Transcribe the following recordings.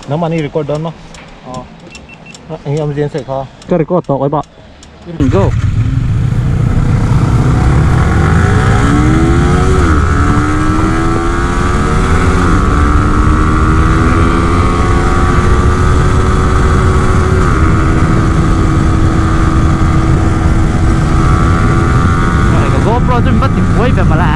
Nangmahni record dawn maw? Eng nge awmzia an sawi kha? Ka record tawh kawi pah. Go. GoPro chu min va ti buai ve mawle.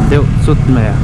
Deuh chut mai a.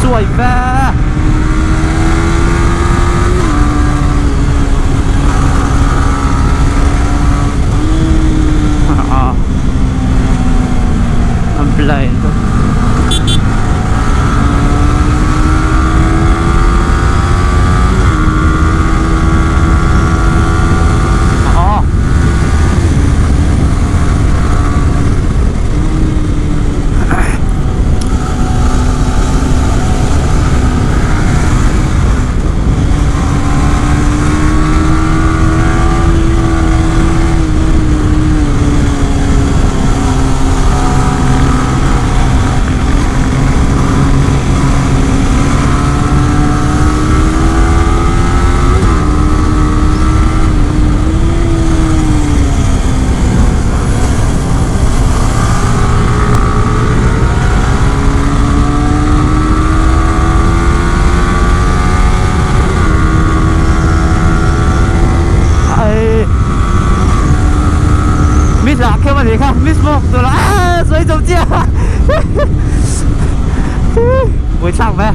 Chuai ve. Ang blind. Oo. Miss lah khem ani kha miss bawk tur a sawi chawp chiah buai thlak ve.